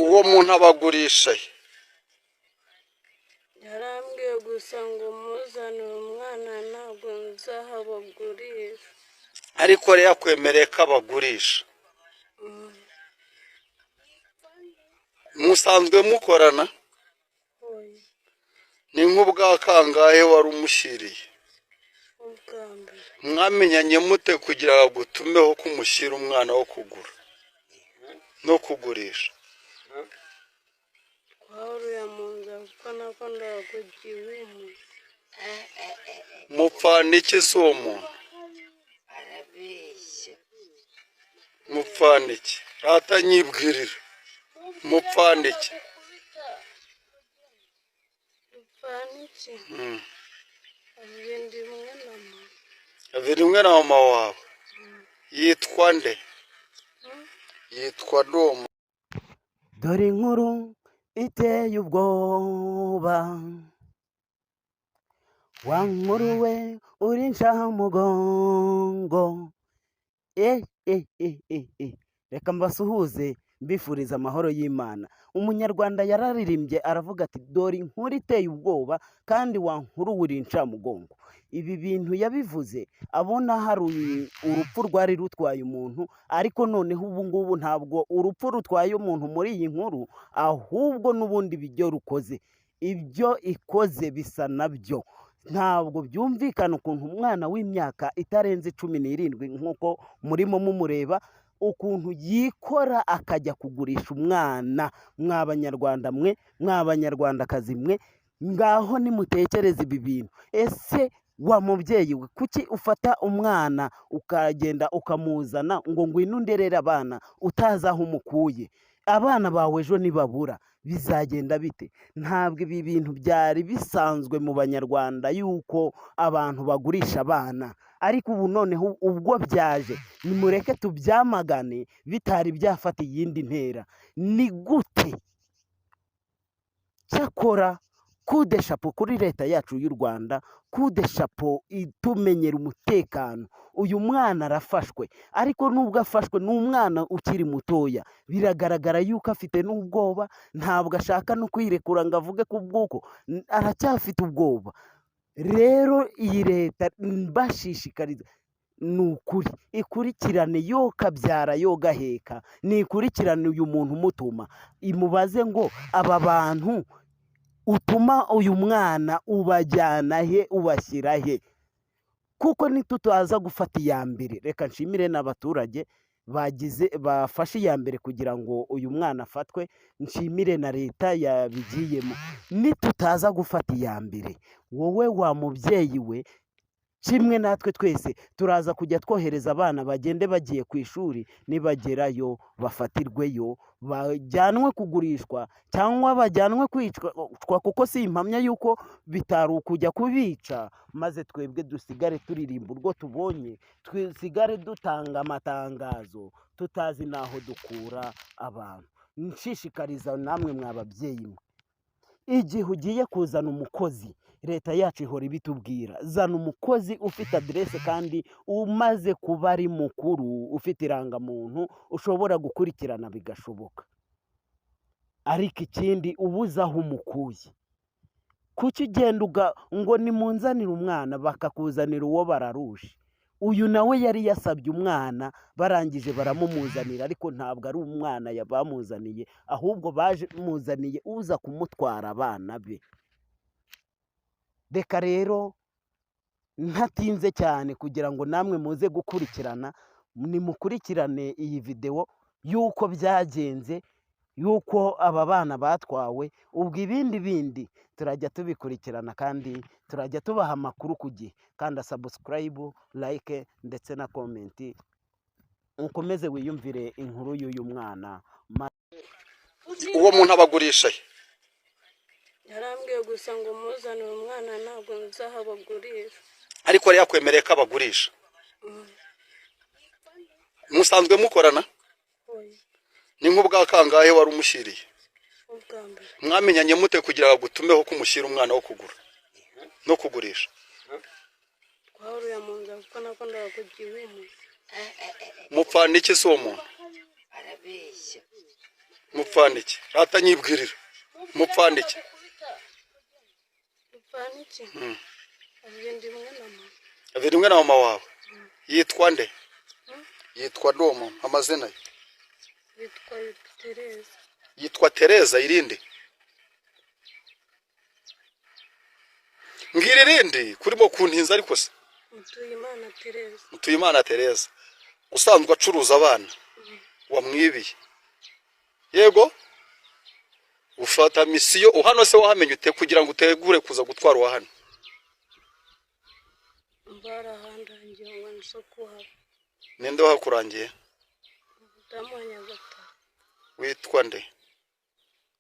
Uwo muntu abagurisha he? Yarambwiye gusa ngo muzanire umwana, ntabwo nzahabagurisha. Ariko rero yakwemereye ko abagurisha. Musanzwe mukorana? Oya. Ni nk'ubwa kangahe wari umushyiriye? Ubwa mbere. Mwamenyanye mute kugira ngo agutumeho ko umushyira umwana wo kugura no kugurisha? Twahuriye mu nzira kuko nakundaga kujya iwe. Mupfana iki se uwo muntu? Arabeshya. Mupfana iki? Rata nyibwirira, mupfana iki? Dupfana iki? Abiri rimwe na mama. Rimwe na mama wawe yitwa nde? Yitwa Doma. Dore inkuru iteye ubwoba, wa nkuru we uri nshamugongo. E e e e e, reka mbasuhuze mbifuriza amahoro y'Imana. Umunyarwanda yararirimbye aravuga ati: "Dore inkuru iteye ubwoba, kandi wa nkuru uri incamugongo." Ibi bintu yabivuze abona hari urupfu rwari rutwaye umuntu, ariko noneho ubu ngubu ntabwo urupfu rutwaye umuntu muri iyi nkuru, ahubwo n'ubundi ibyo rukoze, ibyo ikoze bisa nabyo. Ntabwo byumvikana ukuntu umwana w'imyaka itarenze 17, nk'uko murimo mumureba, ukuntu yikora akajya kugurisha umwana. Mwa Banyarwanda mwe, mwa Banyarwandakazi mwe, ngaho nimutekereze ibi bintu. Ese wa mubyeyi we, kuki ufata umwana ukagenda ukamuzana ngo ngwino underere abana, utazi aho umukuye? Abana bawe ejo nibabura bizagenda bite? Ntabwo ibi bintu byari bisanzwe mu Banyarwanda yuko abantu bagurisha abana, ariko ubu noneho ubwo byaje, nimureke tubyamagane bitari byafata iyindi ntera. Ni gute? Cyakora coup de chapeau kuri leta yacu y'u Rwanda, coup de chapeau itumenyera umutekano. Uyu mwana arafashwe, ariko nubwo afashwe ni umwana ukiri mutoya, biragaragara yuko afite n'ubwoba. Ntabwo ashaka no kwirekura ngo avuge ku bw'uko aracyafite ubwoba. Rero iyi leta mbashishikariza ni ukuri, ikurikirane yo kabyara yo gaheka, nikurikirane uyu muntu umutuma, imubaze ngo: "Aba bantu utuma uyu mwana ubajyana he, ubashyira he?" Kuko nitutaza gufata iya mbere. Reka nshimire n'abaturage bagize bafashe iya mbere kugira ngo uyu mwana afatwe, nshimire na leta yabigiyemo. Nitutaza gufata iya mbere, wowe wa mubyeyi we kimwe natwe twese turaza kujya twohereza abana bagende bagiye ku ishuri, nibagerayo bafatirweyo, bajyanwe kugurishwa cyangwa bajyanwe kwicwa, kuko si impamya yuko bitari ukujya kubica, maze twebwe dusigare turirimba urwo tubonye, dusigare dutanga amatangazo tutazi n'aho dukura abantu. Nshishikariza namwe mwa babyeyi mwe, igihe ugiye kuzana umukozi, leta yacu ihora ibitubwira, zana umukozi ufite aderese kandi umaze kuba ari mukuru, ufite irangamuntu ushobora gukurikirana bigashoboka. Ariko ikindi, ubuze aho umukuye. Kuki ugenda ngo nimunzanire umwana, bakakuzanira uwo bararuje? Uyu nawe yari yasabye umwana, barangije baramumuzanira, ariko ntabwo ari umwana bamuzaniye, ahubwo bamuzaniye uza kumutwara abana be. Reka rero ntatinze cyane kugira ngo namwe muze gukurikirana, nimukurikirane iyi videwo y'uko byagenze, y'uko aba bana batwawe. Ubwo ibindi bindi turajya tubikurikirana kandi turajya tubaha amakuru ku gihe. Kanda subscribe, like ndetse na comment, ukomeze wiyumvire inkuru y'uyu mwana. Uwo muntu abagurisha he? Yarambwiye gusa ngo muzanire umwana, ntabwo nzahabagurisha. Ariko yari yakwemereye ko abagurisha. Musanzwe mukorana? Oya. Ni nk'ubwa kangahe wari umushyiriye? Ubwa mbere. Mwamenyanye mute kugira ngo agutumeho ko umushyira umwana wo kugura no kugurisha? Twahuriye mu nzira kuko nakundaga kujya iwe. Mupfana iki se uwo muntu? Arabeshya. Mupfana iki? Rata nyibwirira, mupfana iki? Dupfana iki? Abiri rimwe na mama. Abiri rimwe na mama wawe. Yitwa nde? Yitwa nde uwo mama, amazina ye? Yitwa Tereza. Yitwa Tereza. Irindi mbwira, irindi kurimo kuntinza ariko se. Mutuyimana Tereza. Mutuyimana Tereza usanzwe acuruza abana wamwibiye. Yego, ufata mission hano se wahamenye ute kugira ngo utegure kuza gutwara uwa hano? Barahandangiye ngo nze kuhaba. Ninde wahakurangiye? Umudamu wa Nyagatare. Witwa nde?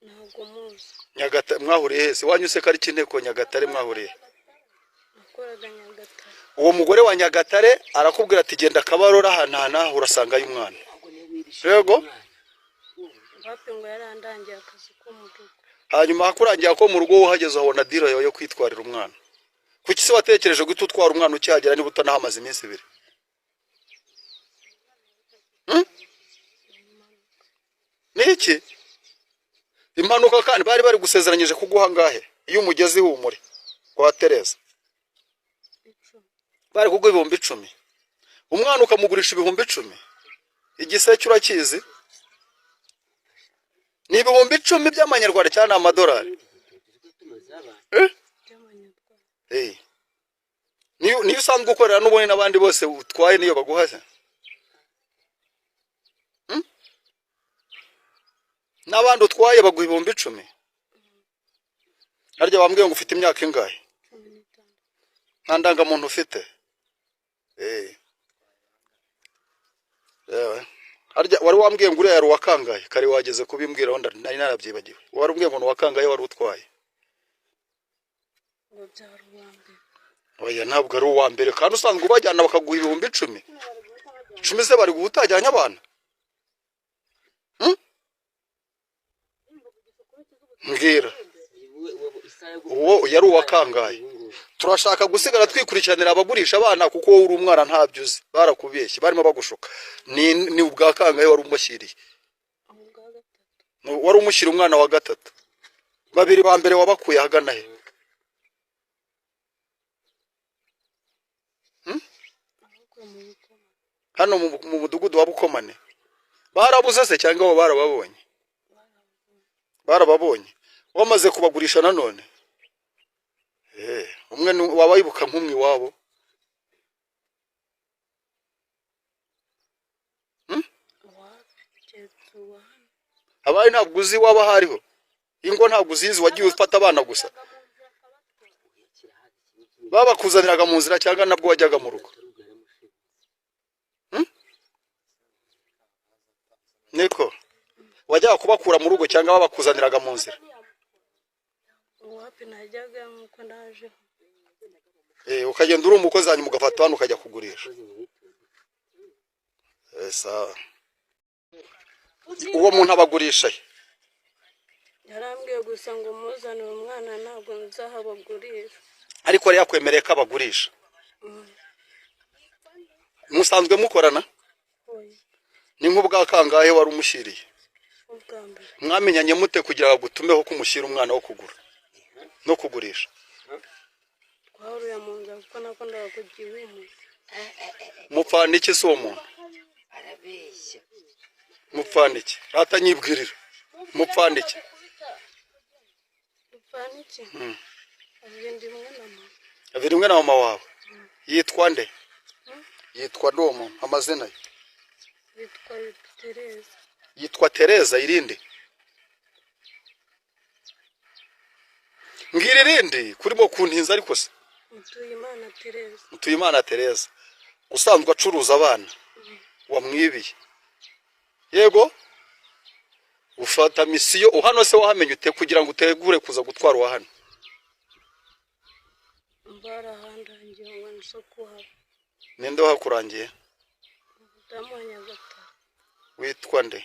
Ntabwo muzi. Nyagatare mwahuriye hese? Wanyu se ko ari Inteko Nyagatare mwahuriye? Nakoraga Nyagatare. Uwo mugore wa Nyagatare arakubwira ati genda Kabarora ahantu aha n'aha urasangayo umwana. Yego. Hafi ngo yarandangiye akazi ko mu rugo. Hanyuma hakurangira ko mu rugo, uhageze uhabona deal yawe yo kwitwarira umwana. Kuki se watekereje guhita utwara umwana ukihagera niba utanahamaze iminsi 2? Hmm? Ni iki impanuka? Kandi bari bari gusezeranyije kuguha angahe iyo umugezi ihumure kwa Tereza? 10. Bari kuguha 10,000, umwana ukamugurisha 10,000. Igiseke urakizi? Ni 10,000 by'amanyarwanda cyangwa ni amadolari? Eh? By'amanyarwanda. Eh. Niyo usanzwe ukorera n'ubundi n'abandi bose utwaye niyo baguha se? Hmm? N'abandi utwaye baguha 10,000? Harya bambwiye ngo ufite imyaka ingahe? 16. Nta ndangamuntu ufite? Eh. Yewe. Harya wari wambwiye ngo uriya yari uwakangahe? Kare wageze kubimbwiraho nari narabyibagiwe. Wari umbwiye ngo ni uwakangahe wari utwaye? Ngo byari uwa mbere. Oya, ntabwo ari uwa mbere kandi usanzwe ubajyana bakaguha 10,000. 10 se bari guha utajyanye abana? Hmm? Mbwira. Uwo yari uwakangahe? Turashaka gusigara twikurikiranira abagurisha abana kuko wowe uri umwana ntabyo uzi. Barakubeshye, barimo bagushuka. Ni ubwa kangahe wari umushyiriye? Ubwa gatatu. Wari umushyira umwana wa gatatu. Babiri ba mbere wabakuye ahagana he? Ahubwo mu bukoma. Hano mu mudugudu wa Bukomane. Barabuze se cyangwa bo barababonye? Barababonye. Wamaze kubagurisha nanone? Eh, umwe waba wibuka nk'umwe iwabo? Hmm? Wapi, keretse uwa hano. Abaye ntabwo uzi iwabo aho ariho. Ingo ntabwo uzizi, wagiye ufata abana gusa. Babakuzaniraga mu nzira cyangwa nabwo wajyaga mu rugo? Hmm? Niko. Wajyaga kubakura mu rugo cyangwa babakuzaniraga mu nzira? Wapi, najyaga nk'uko naje. Eh, ukagenda uri umukozi hanyuma ugafata hano ukajya kugurisha. Eh, sawa. Uwo muntu abagurisha he? Yarambwiye gusa ngo muzanire umwana ntabwo nzahabagurisha. Ariko yari yakwemereye ko abagurisha. Musanzwe mukorana? Oya. Ni nk'ubwa kangahe wari umushyiriye? Ubwa mbere. Mwamenyanye mute kugira ngo agutumeho ko umushyira umwana wo kugura no kugurisha? Twahuriye mu nzira kuko nakundaga kujya iwe. Mupfana iki se uwo muntu? Mupfana iki? Rata nyibwirira, mupfana iki? Dupfana iki? Abiri rimwe na mama. Abiri rimwe na mama wawe. Yitwa nde? Yitwa nde uwo mama, amazina ye? Yitwa Tereza. Yitwa Tereza. Irindi mbwira, irindi kurimo kuntinza ariko se. Mutuyimana Tereza. Mutuyimana Tereza usanzwe acuruza abana wamwibiye. Yego, ufata mission hano se wahamenye ute kugira ngo utegure kuza gutwara uwa hano? Barahandangiye ngo nze kuhaba. Ninde wahakurangiye? Umudamu wa Nyagatare. Witwa nde?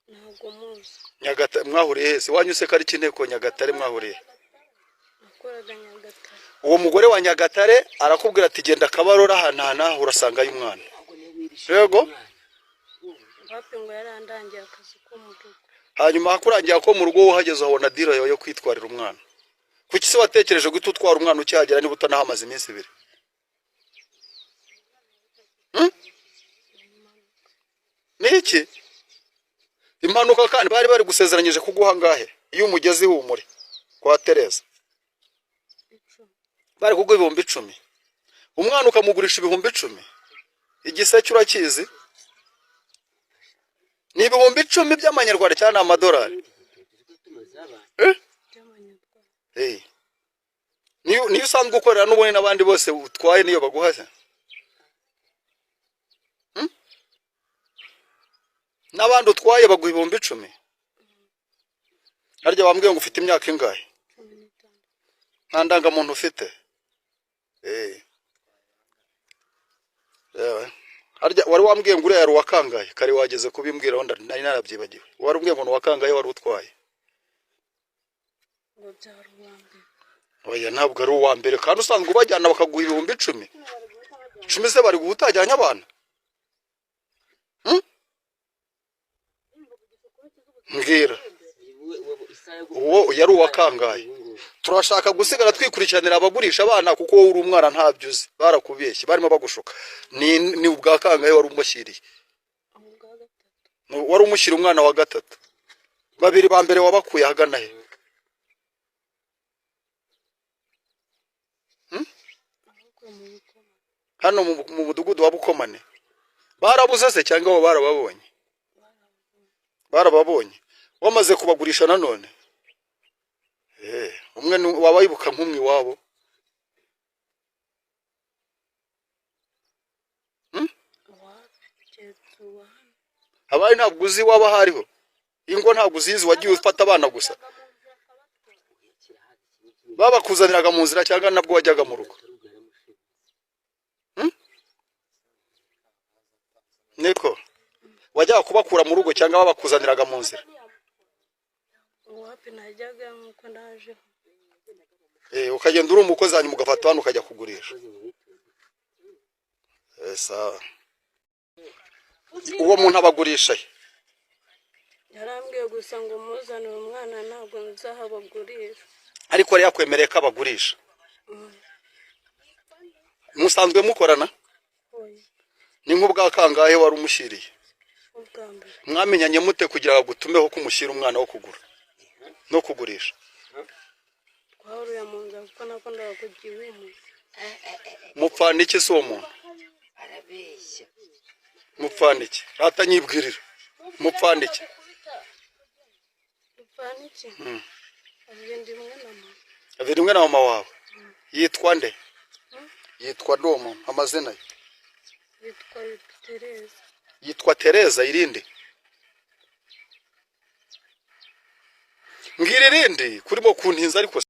Ntabwo muzi. Nyagatare mwahuriye hese? Wanyu se ko ari Inteko Nyagatare mwahuriye? Nakoraga Nyagatare. Uwo mugore wa Nyagatare arakubwira ati genda Kabarora ahantu aha n'aha urasangayo umwana. Yego. Wapi, ngo yarandangiye akazi ko mu rugo. Hanyuma hakurangira ko mu rugo, uhageze uhabona deal yawe yo kwitwarira umwana. Kuki se watekereje guhita utwara umwana ukihagera niba utanahamaze iminsi 2? Hmm? Ni iki? Impanuka. Kandi bari bari gusezeranyije kuguha angahe iyo umugezi ihumure kwa Tereza? 10. Bari kuguha 10,000, umwana ukamugurisha 10,000. Igiseke urakizi? Ni 10,000 by'amanyarwanda cyangwa ni amadolari? Eh? By'amanyarwanda. Eh. Niyo usanzwe ukorera n'ubundi n'abandi bose utwaye niyo baguha se? Hmm? N'abandi utwaye baguha 10,000? Harya wambwiye ngo ufite imyaka ingahe? 16. Nta ndangamuntu ufite? Eh. Yewe. Harya wari wambwiye ngo uriya yari uwakangaye? Kare wageze kubimbwiraho, nari narabyibagiwe. Wari umbwiye ngo ni uwakangaye wari utwaye? Ngo byari uwa mbere. Oya, ntabwo ari uwa mbere, kandi usanzwe ubajyana bakaguha 10,000. 10 se bari guha utajyanye abana? Hmm? Mbwira, uwo yari uwakangaye? Turashaka gusigara twikurikiranira abagurisha abana, kuko wowe uri umwana ntabyo uzi, barakubeshye, barimo bagushuka. Ni ubwa kangahe wari umushyiriye? Ubwa gatatu. Wari umushyira umwana wa gatatu. Babiri ba mbere wabakuye ahagana he? Ahubwo mu bukoma. Hano mu mudugudu wa Bukomane. Barabuze se cyangwa bo barababonye? Barababonye. Wamaze kubagurisha nanone? Eh, umwe waba wibuka nk'umwe iwabo? Hmm? Wapi, keretse uwa hano. Abari ntabwo uzi iwabo aho ariho, ingo ntabwo uzizi, wagiye ufata abana gusa. Babakuzaniraga mu nzira cyangwa nabwo wajyaga mu rugo? Hmm? Niko wajyaga kubakura mu rugo cyangwa babakuzaniraga mu nzira? Wapi, najyaga nk'uko najeho. Eh, ukagenda uri umukozi, hanyuma ugafata hano ukajya kugurisha. Eh, sawa. Uwo muntu abagurisha he? Yarambwiye gusa ngo muzanire umwana, ntabwo nzahabagurisha. Ariko yari yakwemereye ko abagurisha? Musanzwe mukorana? Oya. Ni nk'ubwa kangahe wari umushyiriye? Ubwa mbere. Mwamenyanye mute kugira ngo agutumeho ko umushyira umwana wo kugura no kugurisha? Twahuriye mu nzira kuko nakundaga kujya iwe. Mupfana iki se uwo muntu? Mupfana iki? Rata nyibwirira, mupfana iki? Dupfana iki? Agenda imwe na mama. Abiri rimwe na mama wawe. Yitwa nde? Yitwa nde uwo muntu, amazina ye? Yitwa Tereza. Yitwa Tereza. Irindi? Mbwira irindi, kurimo kuntinza ariko.